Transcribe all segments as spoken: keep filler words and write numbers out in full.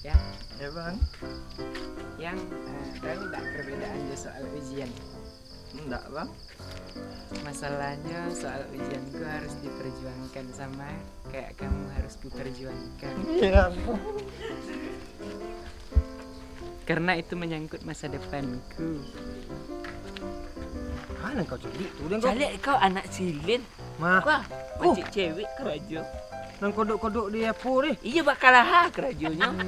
Ya, ya, Bang. Yang, eh, tahu ndak perbedaan jo soal ujian? Ndak, Bang. Masalahnya, soal ujian tu harus diperjuangkan sama kayak kamu harus kuperjuangkan. Iya, Bang. Karena itu menyangkut masa depanku. Ah, nan kau caliak tu, den, kau. Caliak kau anak silin. Mah. Wah, oh, mancik cewek karajo. Nan kodok-kodok di apo deh? Iya, bakalaha karajonyo. Hmm.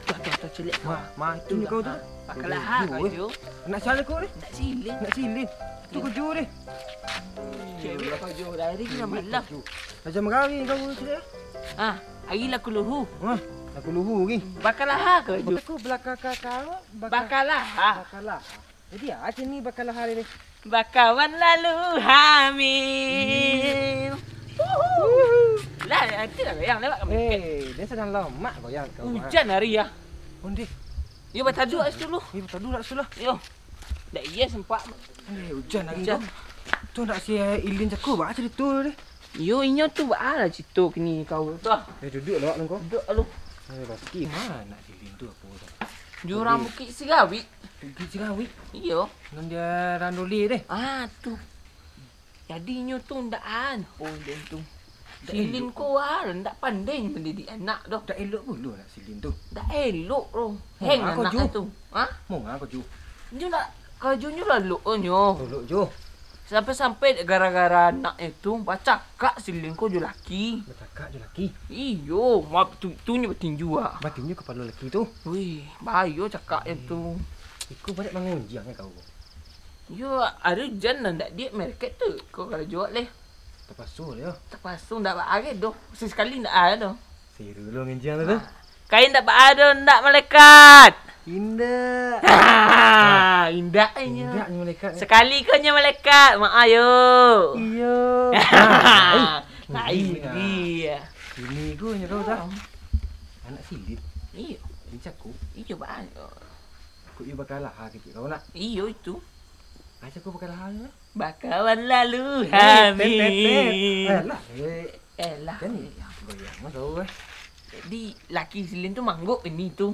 Tuh, tuh, tuh, caliak. Mah, mah, itu ni kau tu. Bakalaha karajo. Anak siapa kau deh? Anak silin. Anak silin. Tu karajo deh. Cewek karajo dari malam. Raja Merawi kau tu deh. Ah, hari laku luhu. Wah, laku luhu ni. Bakalaha karajo. Kau belakang kakak, baka-, bakalaha. Bakalaha. Jadi, ah, sini bakalaha ni. Bakawan lalu hamil. Uhuh. Lah, nanti lah goyang lewat kami. Eh, dia sedang lomak goyang kau. Hujan hari ya. Onde. Yo, batadu lah situ lu. Yo, batadu lah situ lah. Yo. Dak iya sempat. Eh, hujan hari tu. Hujan. Tu nak si Ilin jaku, bah, cerita tu deh. Yo, inyo tu baa lah cito kini kau tu. Eh, duduk lah, Mak, nunggu. Duduk lu. Eh, pasti mana nak silin tu apa tu? Di urang Bukik Sirawik. Bukik Sirawik? Iyo. Nan dia randoli deh. Ah, tu. Jadi inyo tu ndak an, pun dia tu. Ndak silin elok. Ko ah, ndak pandai mendidik anak doh. Ndak elok pulo nak silin tu. Ndak elok doh. Heng anak tu. Ha? Manga ko ju. Nyo nak karajo nyo lah elok nyo. Elok ju. Sampai-sampai gara-gara anak itu, bacakak silin ko jo laki. Bacakak jo laki? Iyo, ma-, tu, tu nyo batinju ah. Batinju kapalo laki tu? Wih, bahayo cakak itu. Iko banyak mangunjiang kau. Yo, ado jan nan dak diak mereket tu, ko karajo leh. Tapaso leh yo. Tapaso ndak baa doh. Sesekali ndak ado. Seru lo ngunjiang tu. Ah. Kain ndak baa doh, ndak malaikat. Indak. Ha, indak inyo. Indak nyo malaikat. Sekali ko nyo malaikat, mak ayo. Iyo. Nah, lain nah. Ini ko nyo kau dah. Anak silit. Iyo. Ini cako. Iyo, baa. Kok iyo bakalaha kecek kau nak? Iyo itu. Aja kau bakalaha lah. Bakawan lalu hamil. Eh, lah, eh. Eh, lah. Kan goyang mah kau, eh. Jadi, laki silin tu manggok ini tu.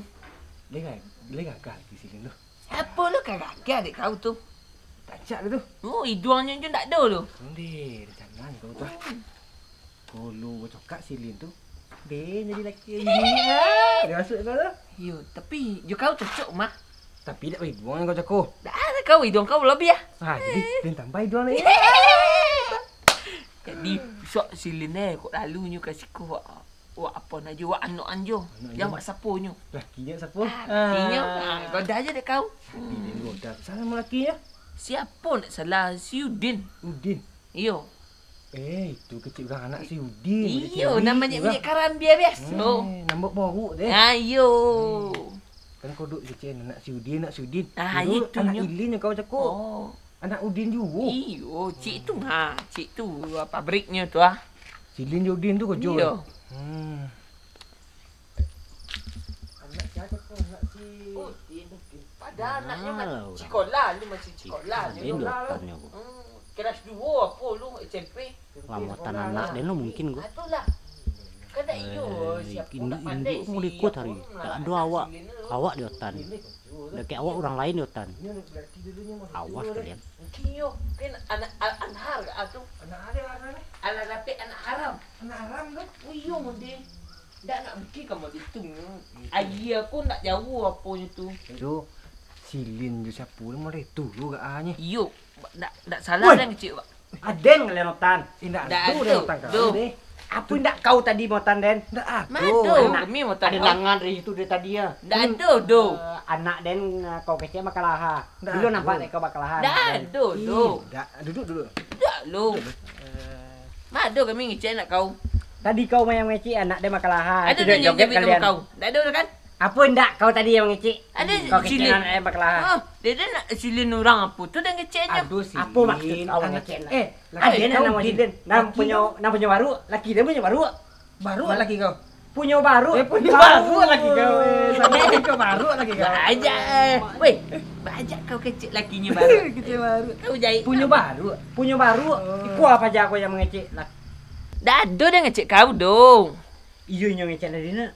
Dia ga-, dia gagah laki silin tu. Apo lo ka gagah dek kau tu? Tancak tu. Oh, iduangnyo je ndak ado tu. Onde, jangan kau tu. Hmm. Kolo bacokak silin tu. Deh, jadi laki bini ah. Dia masuk kau tu. Yo, tapi jo kau cocok mah. Tapi dak baiduang kau cako. Dak ado kau, iduang kau labiah. Ah, jadi den tambah iduang ni. Jadi, sok silin eh, kok lalu nyo ka siko wak, wak apo na jo, wak anak anjo. Anak anjo. Yang wak sapo nyo? Lakinyo sapo? Ah, lakinyo. Ah, goda aja dek kau. Lakinyo goda. Salah mo lakinyo? Siapo ndak salah? Si Udin. Udin. Iyo. Eh, itu kecek urang anak si Udin. Iyo, nan manyek-manyek karambia biaso. Eh, nambok boruk deh. Ah, iyo. Kan kodok kecek anak si Udin, anak si Udin. Ah, itu anak Ilin yang kau cako. Oh. Anak Udin juo. Iyo, cik tu ha, cik tu pabriknyo tu ah. Silin jo Udin tu karajo. Iyo. Hmm. Anak siapa tu? Anak si Udin. Padahal anaknyo masih sikolah, lu masih sikolah. Iko ni lu dotanyo ko. Hmm, kelas duo apo lu S M P? Lamotan anak den lo mungkin ko. Itulah. Kan dak iyo, siapo nak pandai induk-induk si mode ko tadi. Dak ado awak, awak di otan. Dakek awak urang lain di otan. Awas kalian. Mungkin iyo, kan anak Al-Anhar ka tu. Anak Al-Anhar. Alah dapek anak haram. Anak haram tu? Oh iyo, mode. Ndak nak mungkin ka mode tu. Aia ko ndak jauah aponyo tu. Tu silin jo siapo ni mode tu lo ka anyo. Iyo, ndak, ndak salah den kecek, Pak. Aden kalian otan. Indak ado den otan kau deh. Apo indak kau tadi motan den? Ndak ado. Mado kami motan kau. Ado dangan dari itu dari tadi ya. Ndak ado doh. Eh, anak den, eh, kau kecek bakalaha. Bilo nampak dek kau bakalaha? Ndak ado doh. Ih, ndak. Duduk, duduk. Ndak lo. Eh. Mado kami ngecek anak kau. Tadi kau main ngecek anak den bakalaha. Ado den joget kalian. Kau. Ndak ado kan? Apo indak kau tadi yang mangecek? Ado silin. Kau kecek anak yang bakalaha. Oh, dia, dia nak silin urang apo tu dah ngeceknyo. Aduh, silin. Apo maksud kau ngecek anak? Eh, ado nak namo silin. Nan punyo, nan punyo baruk, laki dia punyo baruk. Baruk laki kau. Punyo baruk. Eh, punyo baruk laki kau. Eh, samo kau baruk laki kau. Bajak. Weh, bajak kau kecek lakinyo baruk. Kecek baruk. Kau jahit. Punyo baruk. Punyo baruk. Iko apo aja kau yang mangecek lah. Dah ado dah ngecek kau doh. Iyo, inyo ngecek tadi nak.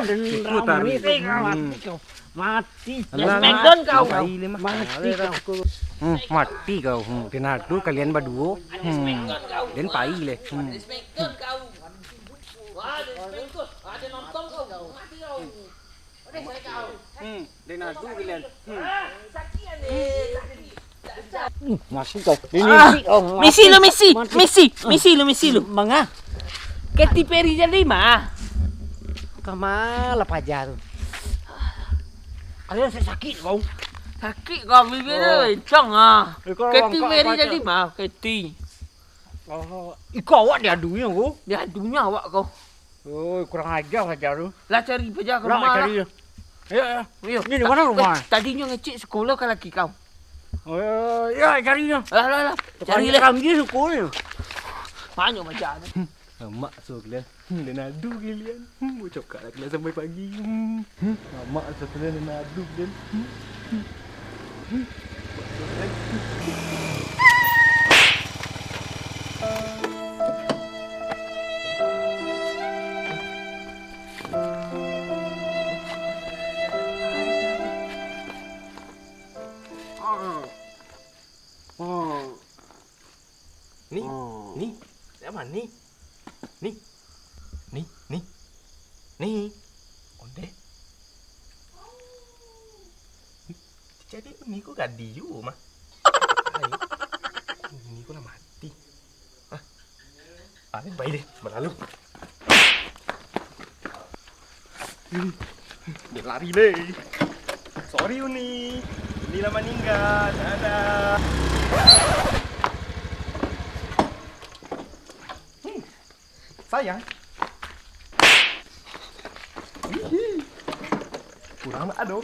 den Itu tarik. Mati kau. Hmm. Mati kau. Alah, Smackdown kau. Pai le mah. Mati kau. Hmm, mati kau. Hmm, den adu kalian baduo. Hmm. Den pai le. Hmm. Hmm, den adu kalian. Hmm. Hmm, mati kau. Ini Ah, mati kau. Misi lu, misi. Mati. Misi, misi lu, misi lu. Manga? Katy Perry jadi mah. Kama lah paja tu. Kalian sakit kau. Sakit kau bibir Oh. tu, kencang ah. Eh, kau Katy angkat Perry paja. jadi mah, Katy. Oh, iko awak diadunyo ko? Diadunyo awak ko. Oh, kurang aja paja tu. Lah cari paja ka Lah, rumah cari lah. Yo, yo. Yo. Ni di Ta-, mana rumah? eh, tadinyo ngecek sekolah ka laki kau. Oh, yo, yo, cari nyo. Lah, lah, lah. Cari Cari lah. Kambing suku ni. Banyak paja tu. Amak so kalian. Hmm, den adu kalian. Hmm, cokak lah kalian sampai pagi. Hmm. Hmm, amak so kalian den adu kalian. Hmm. Hmm. Hmm. Ni, Oh. ni, siapa ni? Ni, ni, ni, ni, onde. Jadi ni ko gadih juo mah. Ai, ni ko lah mati. Ah, ah, pai deh, balalu. Dia lari deh. Sorry Uni, Uni lah maningga. Dadah. Hmm, sayang. Hihi. Kurang nak adom.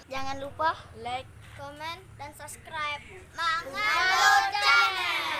Jangan lupa like, comment, dan subscribe Mangalo Channel.